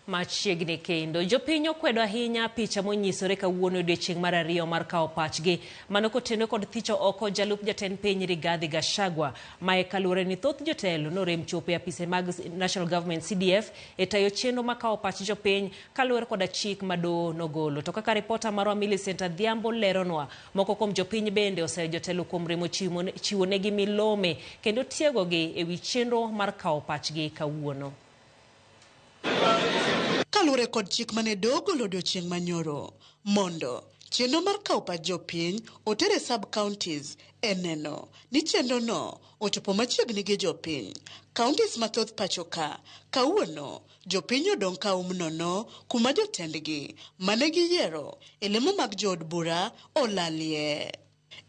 Machiegni kendo, jopiny okwedo ahinya picha monyisore kawuono e odiechieng' mar ariyo mar kawo pachgi. Mano kotenore kod thicho oko jalup jatend piny Rigathi Gachagua. Mae kaluwore ni thoth jotelo norem chopo e apise mag National Government CDF e tayo chenro mar kawo pach jopiny kaluwore koda chik ma doho nogolo. To kaka ripota marwa Millicent Adhiambo leronwa, moko kuom jopiny bende oseyo jotelo kuom remo chiwo negi milome kendo tiegogi e wi chenro mar kawo pachgi kawuono. Kaluwore kod chik mane doho ogolo odiochieng' manyoro mondo chenro mar kawo pach jopiny oter e sub counties e neno ni chenro no ochopo machiegni gi jopiny. Counties mathoth pacho ka kawuono jopiny odong' ka um nono kuma jotendgi mane giyiero e lemo mag jood bura olalie.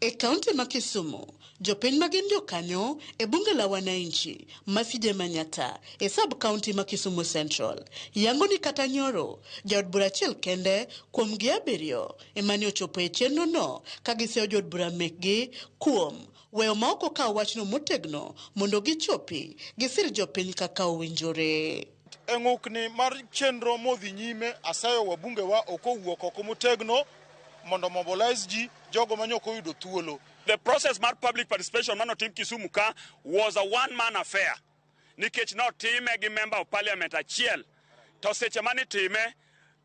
E kaunti ma Kisumu, jopiny ma gin jokanyo e bunge la wananchi ma CJ Manyatta e sub county ma Kisumu Central yango ni kata nyoro jaod bura achiel kende kuom gi abiriyo ema ne ochopo e chenro no ka giseyo jood bura mekgi kuom weyo ma ok okawo wachno motegno mondo gichopi gisir jopiny kaka owinjore. E ng'ukni mar chenro modhi nyime aseyo wabunge wa ok owuok oko motegno mondo mobilize ji jogo mane ok oyudo thuolo. The process mar public participation manotim Kisumu ka was a one man affair nikech notime gi member of parliament achiel to seche manitime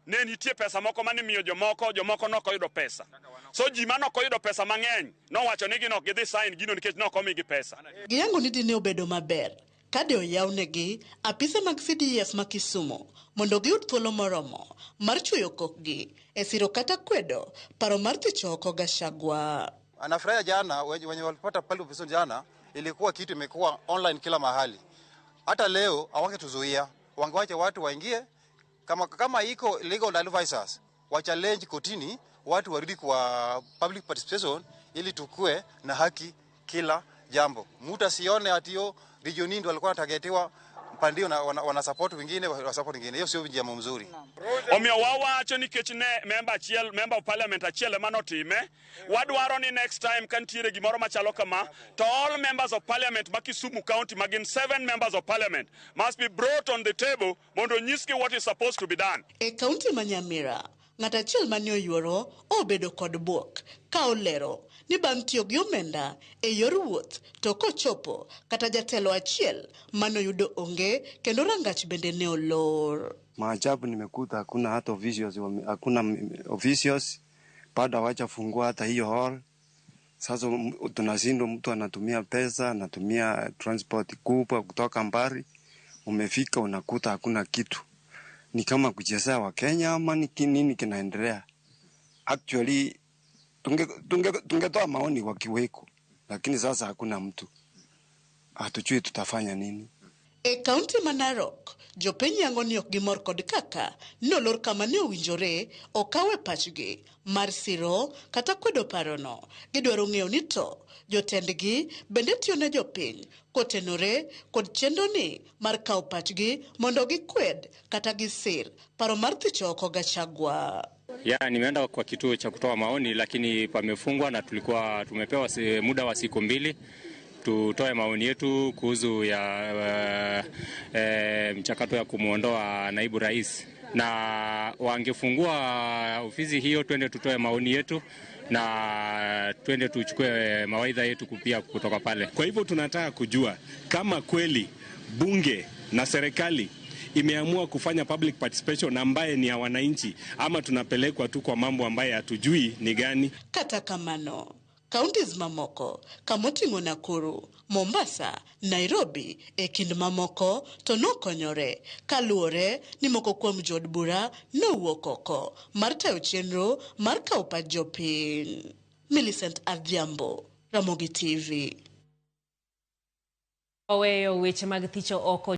ne nitie pesa moko manimiyo jomoko jomoko nok oyudo pesa so ji manok oyudo pesa mang'eny nowacho ni gin ok gidhi sign gino nikech nok omigi pesa. Giyango ni dine obedo maber ka de oyawnegi apise mag CDF ma Kisumu mondo giyud thuolo moromo mar chwoyo kokgi e siro kata kwedo paro mar thicho oko Gachagua. Anafurahia jana wenye walipata pale ofisini jana, ilikuwa kitu imekuwa online kila mahali. Hata leo hawangetuzuia, wangewacha watu waingie. Kama iko legal advisors wa challenge kotini, watu warudi kwa public participation ili tukue na haki kila jambo. Mtu asione atio region ndio walikuwa wanatargetiwa pandio na wana support wengine wa support wengine. Hiyo sio jambo mzuri. Omiyo wawacho nikech ne member achiel member of parliament achiel ema notime wadwaro ni next time ka nitiere gimoro machalo kama to all members of parliament ma Kisumu County ma gin 7 members of parliament must be brought on the table mondo onyisgi what is supposed to be done. E kaunti ma Nyamira, ng'at achiel mane oyuoro obedo kod bwok ka olero ni bang' tiyo gi omenda e yor wuoth to kochopo kata jatelo achiel manoyudo onge kendo rangach bende ne olor. Maajabu nimekuta hakuna hata officials, hakuna officials bado hawajafungua hata hiyo hall. Sasa tunashindwa, mtu anatumia pesa, anatumia transport kubwa kutoka mbali, umefika unakuta hakuna kitu. Ni kama kuchezea Wakenya ama ni nini kinaendelea? Actually tungetoa maoni wakiweko, lakini sasa hakuna mtu, hatujui tutafanya nini. E kaunti ma Narok, jopiny yango ni ok gimor kod kaka nolor kama ne owinjore okawe pachgi mar siro kata kwedo parono. Gidwaro ng'eyo ni to jotendgi bende tiyo ne jopiny kotenore kod chenro ni mar kawo pachgi mondo gikwed kata gisir paro mar thicho oko Gachagua. Ya, nimeenda kwa kituo cha kutoa maoni lakini pamefungwa na tulikuwa tumepewa muda wa siku 2 tutoe maoni yetu kuhusu ya mchakato ya kumuondoa naibu rais, na wangefungua ofisi hiyo twende tutoe maoni yetu na twende tuchukue mawaidha yetu pia kutoka pale. Kwa hivyo tunataka kujua kama kweli bunge na serikali imeamua kufanya public participation ambaye ni ya wananchi, ama tunapelekwa tu kwa mambo ambaye hatujui ni gani. Kata kamano, counties mamoko kamoting'o Nakuru, Mombasa, Nairobi e kind mamoko to nokonyore kaluwore ni moko kuom jood bura nowuok oko mar tayo chenro mar kawo pach jopiny. Millicent Adhiambo, Ramogi TV. Oweyo weche mag thicho oko.